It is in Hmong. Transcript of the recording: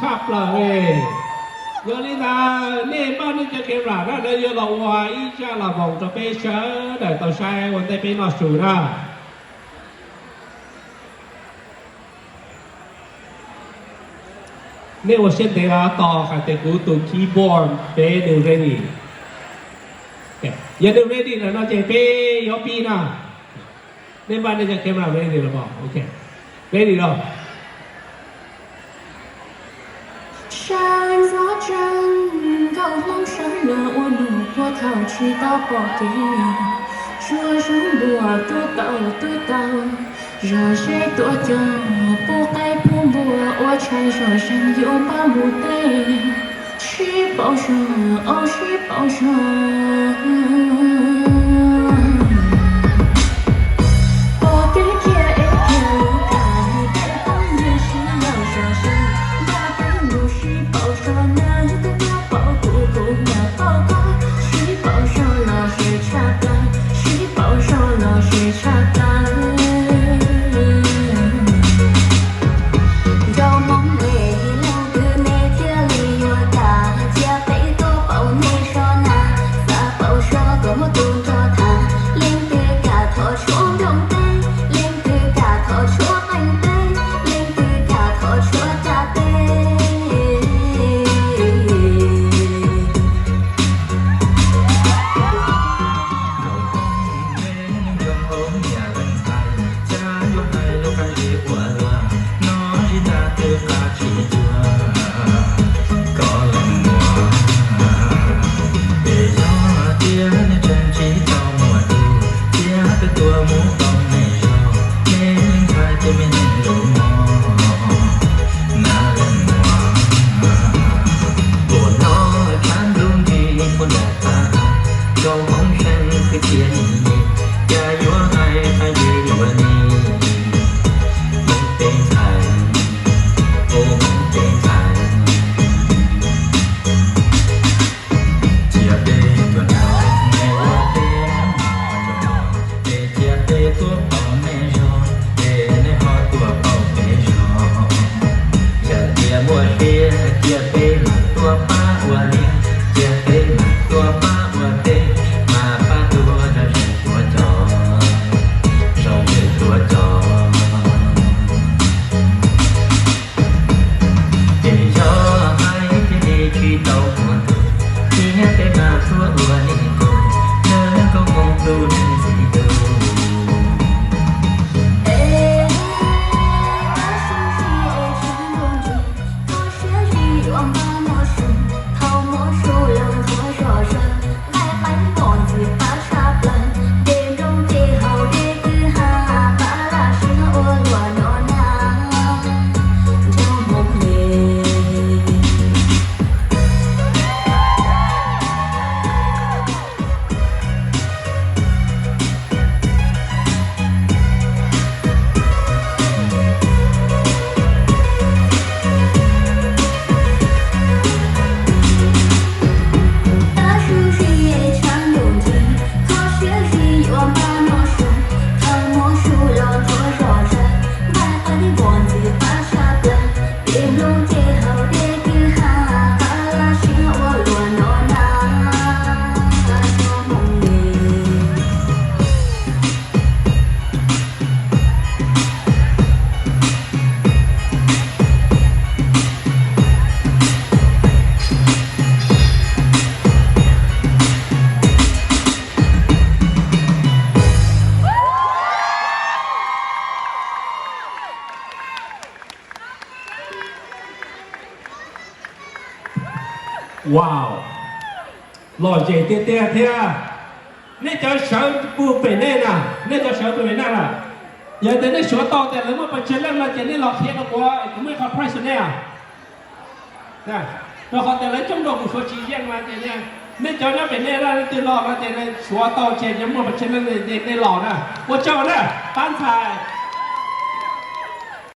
tshaj plaws li. Yog li ntawd nej npaj nej cov camera na, lawv yuav los ua ib zaj las voos rau peb sawv daws tau saib ua ntej peb noj su na. Nej ua siab ntev tos hais tias kuv tus keyboard peb nws ready. Yog nws ready lawm no ces peb yuav pib na. Nej npaj nej cov camera ready los? Ok, ready los? Sawv ntxov tsees nkauj hmoob sawv los ua nus puag thaum tsis tau pom kev, tsuas zoo npuas tuaj tau tuaj tau, zog zeb tuaj cog, pub qaib pub npua ua tshais zog zeeg yuav npaj mus teb. Sib paub zog, au sib paub zog, pom kev kiag es kiag lub kav, peb pab niag sib yaum zog zeeg, npaj teb mus sib paub zog na, twb tuaj paub kuv kuv nyiam paub koj, sib paub zog los ze tshaj plaws, sib paub zog los ze tshaj plaws. Nkauj hmoob me, leej twg me thiaj li yuav kam, cia peb tuaj paub nej zog na, xav paub zog kom muaj tus nrog tham, leej twg kam thov tshuab nplooj teb, leej twg kam thov tshuab qeej teb, leej twg kam thov tshuab caj teb. Koj leej muam, es yog tias nej tseem tsis tau muaj tus, cia peb tuaj mus koom nej zog, nej ntxhais tus me neeg lus mos na leej muam. Ua no tshav ntuj nrig puag nram qab, nkauj hmoob seej xwb tiag nim, cas yuav hais qhov yus yuav nim. Hmoob peb ntxhais, ua Hmoob peb ntxhais, cia peb tuaj nrog nej ua teb, es cia peb tuaj paub nej zog, es nej ho tuaj paub peb zog. Yog tias muaj siab cia peb mam tuaj pab ua liaj, cia peb mam tuaj pab ua teb, mas pab tuaj zoo ntsej tuaj cos, zoo ntsej tuaj cos. Ces yog hais tias nej tsis tau muaj tus, cia peb mam tuaj ua nej tus, nws nkauj hmoob tus neeg ntxim hlub. Es tab sis es tshav ntuj nrig, kho siab zis yuav npaj noj su, thaum muaj su los nthuav zom zaws, nqaij qeej pom ntxim qab tshaj plaws, dej nplooj ces haus dej kwj ha, pab laj siab ua luaj no na, nkauj hmoob me. Tab sis es tshav ntuj nrig, kho siab zis yuav npaj noj su, thaum muaj su los nthuav zom zaws, nqaij qeej pom ntxim qab tshaj plaws, dej nplooj ces haus dej kwj ha, pab laj siab ua luaj no na, nkauj hmoob me. Wow, lom zem tiag tiag thiab. Nej cov sawv puag pem nej na, nej cov sawv puag pem nej na, yog tias nej suav tau tias lawv muaj pes tsawg leej no ces nej los qhia rau kuv, kuv muaj ib qho prize rau nej. Rau qhov tias lawv coob dua kuv suav tsis yeej mas ces nej cov nyob pem nej na, leej twg los no ces suav tau ces yog muaj pes tsawg leej ces nej los na. Ua tsaug na, pab ntxhais.